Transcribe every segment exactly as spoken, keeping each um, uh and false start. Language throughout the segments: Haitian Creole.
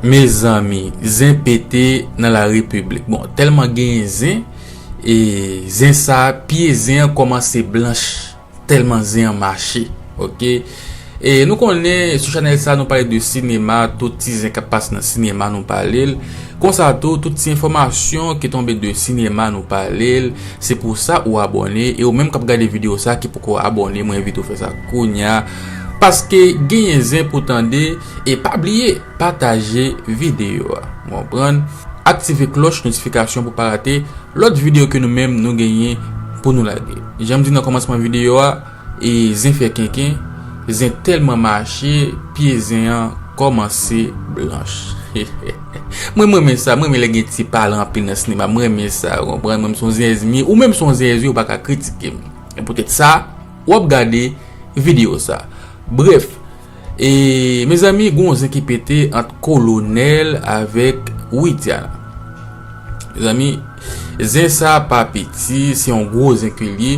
Mezanmi, zen pete nan la repiblik. Bon, tèlman genyen zen, e zen sa, pye zen an kòmanse blanch. Tèlman zen an mache, oke? E nou konnen, sou chanèl sa, nou pale de sinema, tout ti zen k ap pase nan sinema, nou pale l. Konsa tou, tout ti enfòmasyon ki tonbe de sinema, nou pale l. Se pou sa ou abòne, e ou menm k ap gade videyo sa ki poko abòne, mwen envite w fè sa kounya. Paske genyen zen pou tande, e pa bliye, pataje videyo a. Ou konprann? Aktive klòch notifikasyon pou pa rate lòt videyo ke nou menm nou genyen pou nou lage. Jan m di nan kòmansman videyo a, e zen fè kenken, zen tèlman mache, pye zen an kòmanse blanch. Mwen, mwen renmen sa, mwen renmen lè gen ti pale anpil nan sinema, mwen renmen sa, ou konprann, mwen menm se yon zen èzmi, ou menm se yon zen èzmi, ou pa ka kritike m. E poutèt sa, w ap gade videyo sa. Brèf, e mezanmi, gen yon zen ki pete ant Kolonèl avèk Widiana. Mezanmi, zen sa pa piti, se yon gwo zen ke l ye.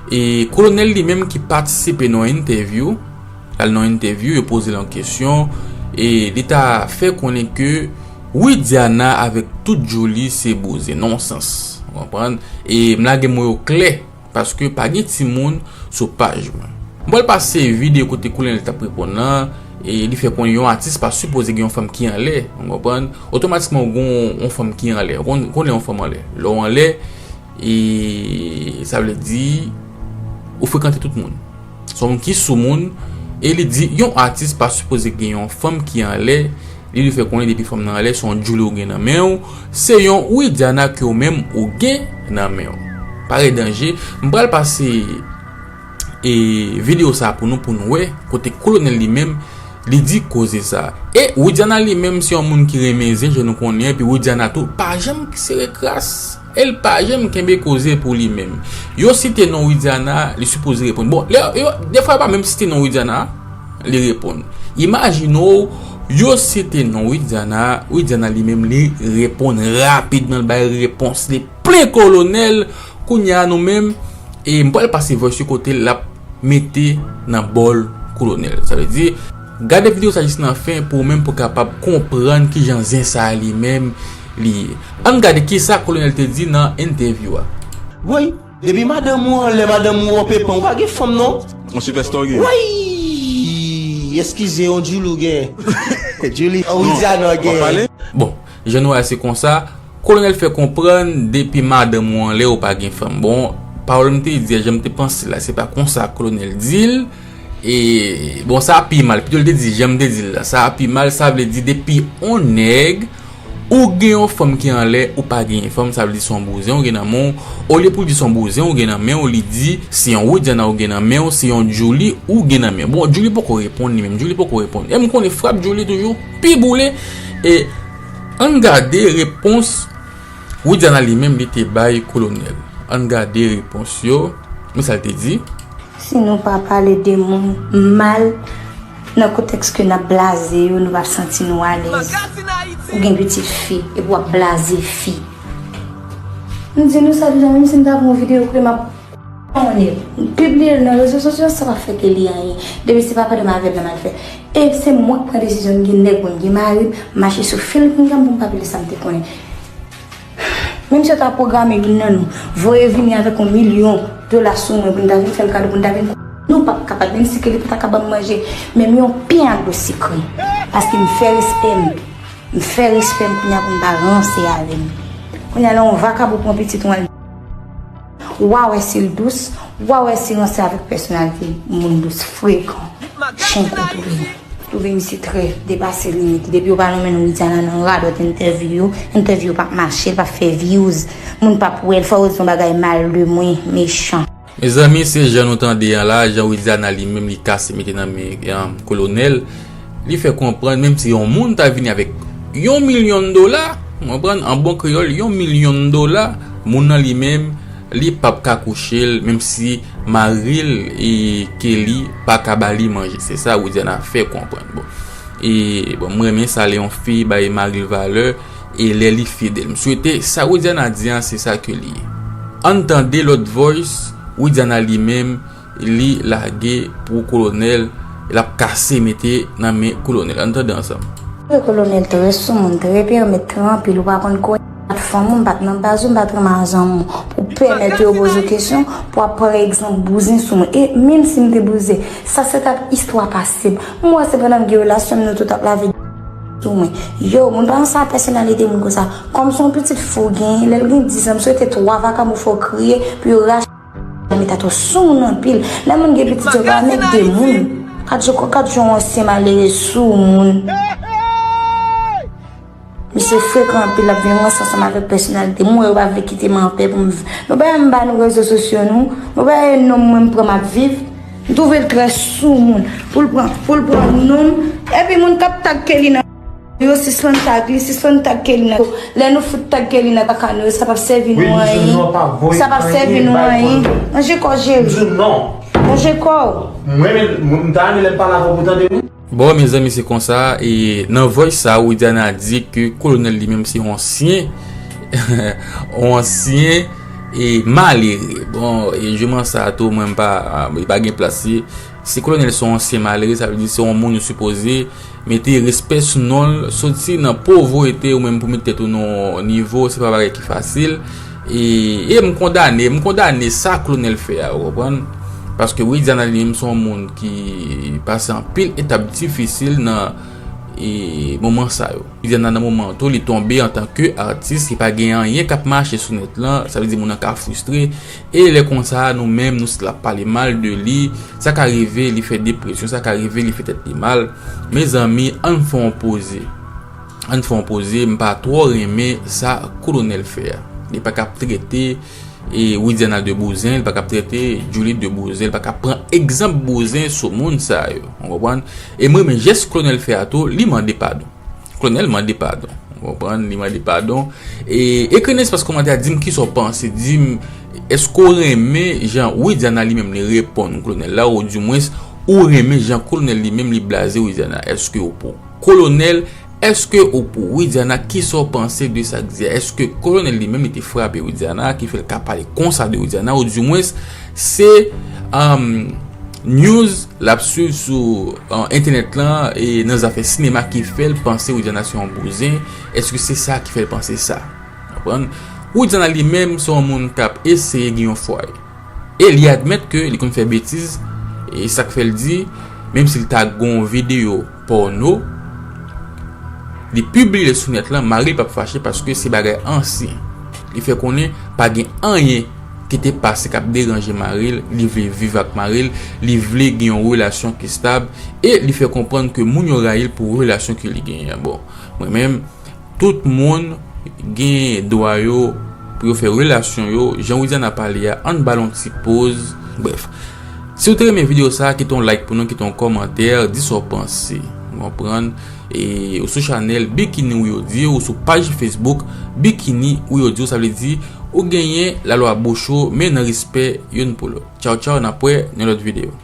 E Kolonèl li menm ki patisipe nan yon entèvyou, l al nan yon entèvyou, yo poze l yon kesyon, e li ta fè konnen ke Widiana avèk tout Djouly se bouzen, nan yon sans, ou konprann? E m lage mo yo klè, paske pa gen timoun sou paj mwen. M pral pase videyo kote Kolonèl t ap reponn lan, e li fè konnen yon atis pa sipoze gen yon fanm ki anlè, ou konprann? Otomatikman, ou gen yon, yon fanm ki anlè. Ou konn, ou konn lè yon fanm anlè. Lè w anlè, e sa vle di, ou frekante tout moun. Se yon moun ki sou moun, e li di, yon atis pa sipoze gen yon fanm ki anlè, li, li fè konnen depi fanm nan anlè, se yon Djouly ou gen nan men w, se yon Widiana ke ou menm ou gen nan men w. Pare danje, m pral pase, e, videyo sa pou nou, pou nou wè, kote Kolonèl li menm, li di koze sa. E Widiana li menm, se yon moun ki renmen zen, jan nou konnen, epi Widiana tou, pa janm sere kras. E l pa janm kenbe koze pou li menm. Yo site non Widiana, li sipoze reponn. Bon, lè, yo, defwa yo pa menm site non Widiana, li reponn. Imajine w, yo site non Widiana, Widiana li menm li reponn rapidman, l bay repons li plen Kolonèl. Kounye a nou menm, e m pral pase voice yo kote l ap mete nan bòl Kolonèl. Sa vle di, gade videyo sa jis nan fen pou ou menm pou kapab konprann kijan zen sa a li menm li ye. Ann gade kisa Kolonèl te di nan entèvyou a. Woy, depi madanm ou anlè, madanm ou an pepan, ou pa gen fanm non. On superstar ou gen. Woy! Eskize, on Djouly ou gen. Djouly, on Widiana ou gen. Bon, jan nou wè se konsa, Kolonèl fè konprann depi madanm ou anlè ou pa gen fanm. Bon, pawòl m te di a, jan m te panse la, se pa konsa Kolonèl di l. E, bon, sa a pi mal. Pito l te di jan m te di l la. Sa a pi mal, sa vle di depi on nèg ou gen yon fanm ki anlè, ou pa gen fanm, sa vle di se yon bouzen ou gen nan men w. Olye pou l di se yon bouzen ou gen nan men w, li di se yon Widiana ou gen nan men w, se yon Djouly ou gen nan men w. Bon, Djouly poko reponn li menm, Djouly poko reponn. E m konnen frap Djouly toujou pi boule. E ann gade repons Widiana li menm li te bay Kolonèl. Ann gade repons yo. Men sa l te di. Si nou pa pale de moun mal nan kontèks ke n ap blaze yo, nou p ap santi nou alèz. Ou gen pitit fi, epi w ap blaze fi. M di nou sa deja, menm si m ta pran yon videyo kote m ap konnen, m pibliye l nan rezo sosyo, sa p ap fè ke li anyen. Depi se pa pandan m avè l nan m al fè. E se mwen k pran desizyon, m gen nèg mwen, m gen mari m, m mache sou fil kounye a m pou m pa pibliye sa m te konnen. Menm si yo ta pwograme youn nan nou, voye vini avèk yon milyon dola sou mwen pou n ta vin fè l kado, pou n ta vin, nou p ap kapab, menm si ke li pa ta ka ban m manje, menm yon pen ak dlo sikre. Paske m fè respè m, m fè respè m kounye a pou m pa ranse avè m. Kounye a la, yon vakabon pran pitit ou al, w a wè si l dous, w a wè si ranse avèk pèsonalite moun dous, frekan, chen kontwole. Twouve misye trè depase limit li. Depi yo pa lonmen non Widiana nan radòt entèvyou yo, entèvyou yo p ap mache, l p ap fè views. Moun p ap wè l, fò yo di yon bagay mal de mwen, mechan. Mezanmi, se jan nou tande an la, jan Widiana li menm li kase mete nan men, um, Kolonèl. Li fè konprann, menm si yon moun ta vini avèk yon milyon dola, ou konprann, an bon kreyòl, yon milyon dola, moun nan li menm, li p ap ka kouche l, menm si mari l, e, ke li pa ka ba li manje. Se sa Widiana fè konprann. Bon. E, bon, m renmen sa lè yon fi bay mari l valè, e lè li fidèl. M swete sa Widiana di an, se sa ke li ye. Ann tande lòt voice, Widiana li menm, li lage pou Kolonèl, l ap kase mete nan men Kolonèl. Ann tande ansanm. Vre, Kolonèl trè soumoun, trè pèmèt, trè anpil, ou pa konn konnen. M pa t fanm ou, m pa t nan baz ou, m pa t renmen a zanmi w. Pou pèmèt yo poze w kesyon, pou ap pran egzanp bouzen sou mwen. E menm si m te bouzen, sa se t ap istwa pase m. M wè se pandan m gen relasyon m, nou tout ap lave sou mwen. Yo, moun pa nan sa pèsonalite moun konsa. Kòm se yon pitit fi w genyen, lè l gen diz an, m swete twa vakabon fè w kriye, pou yo rache. Meta to soumoun anpil. Lè moun gen pitit, yo pa met de moun. Kat jan, kat jan yon ansyen malere soumoun. Misye frekan anpil, l ap vin ranse ansanm avèk pèsonalite m. Mwen, yo pa vle kite m anpè pou m viv. Nou pa wè m ba nou rezo sosyo nou. Nou pa wè non mwen m pran m ap viv. M twouve l trè soumoun. Pou l pran, pou l pran non m. Epi moun k ap tag Kelly nan yo, sispann tag li, sispann tag Kelly nan yo. Lè nou fout tag Kelly nan kaka nou yo, sa p ap sèvi nou anyen. Sa p ap sèvi nou anyen. Ranje kò w, cheri. Ranje kò w. Mwen menm, m ta renmen lè m pale avè w pou tande m. Bon, mezanmi, se konsa, e nan voice sa, Widiana di ke Kolonèl li menm se yon ansyen, yon ansyen e malere. Bon, e jouman sa tou, mwen m pa, e pa gen plas li. Si Kolonèl se yon ansyen malere, sa vle di se yon moun yo sipoze mete respè sou non l, soti nan povrete ou menm pou met tèt ou nan yon nivo, se pa bagay ki fasil. E, e m kondane, m kondane sa Kolonèl fè a, ou konprann? Paske Widiana li menm se yon moun ki pase anpil etap difisil nan, e, moman sa yo. Widiana nan moman an tou, li tonbe antanke atis, li pa gen anyen k ap mache sou nèt lan, sa vle di moun nan ka fristre. E lè konsa, nou menm, nou sot la pale mal de li, sa ka rive, li fè depresyon, sa ka rive, li fè tèt li mal. Mezanmi, ann fè yon poze. Ann fè yon poze, m pa twò renmen sa Kolonèl fè a. Li pa ka ap trete, e, Widiana de bouzen, li pa ka ap trete Djouly de bouzen, li pa ka ap pran egzanp bouzen sou moun sa yo. Ou konprann? E m renmen jès Kolonèl fè a tou, li mande padon. Kolonèl mande padon. Ou konprann? Li mande padon. E, ekri nan espas kòmantè a, di m kisa w panse. Di m, èske w renmen jan Widiana li menm li reponn Kolonèl la, oudimwens, ou renmen jan Kolonèl li menm li blaze Widiana? Èske ou pou Kolonèl? Èske ou pou Widiana? Kisa w panse de sa k di a? Èske Kolonèl li menm li te frape Widiana, ki fè l ka pale konsa de Widiana? Oudimwens, se, um, news l ap swiv sou, uh, entènèt lan e nan zafè sinema ki fè l panse Widiana se yon bouzen. Èske se sa ki fè l panse sa? Konprann? Widiana li menm se yon moun k ap eseye gen yon fwaye. E li admèt ke li konn fè betiz, e sa k fè l di, menm si l ta gon videyo pòno, li pibliye l sou nèt lan, mari l p ap fache paske se bagay ansyen. Li fè konnen pa gen anyen ki te pase k ap deranje mari l, li vle viv ak mari l, li vle gen yon relasyon ki stab, e li fè konprann ke moun yo rayi l pou relasyon ke li genyen an. Bon, mwen menm, tout moun gen dwa yo pou yo fè relasyon yo, jan Widiana pale a, ann ba l yon ti poz. Brèf, si w te renmen videyo sa, kite yon like pou nou, kite yon kòmantè, di sa w panse. Ou konprann? E ou sou chanèl Bikini Wi Yo Di, ou sou paj Facebook Bikini Wi Yo Di, sa vle di ou genyen lalwa bouch ou, men nan respè youn pou lòt. Tchaw, tchaw, n ap wè nan lòt videyo.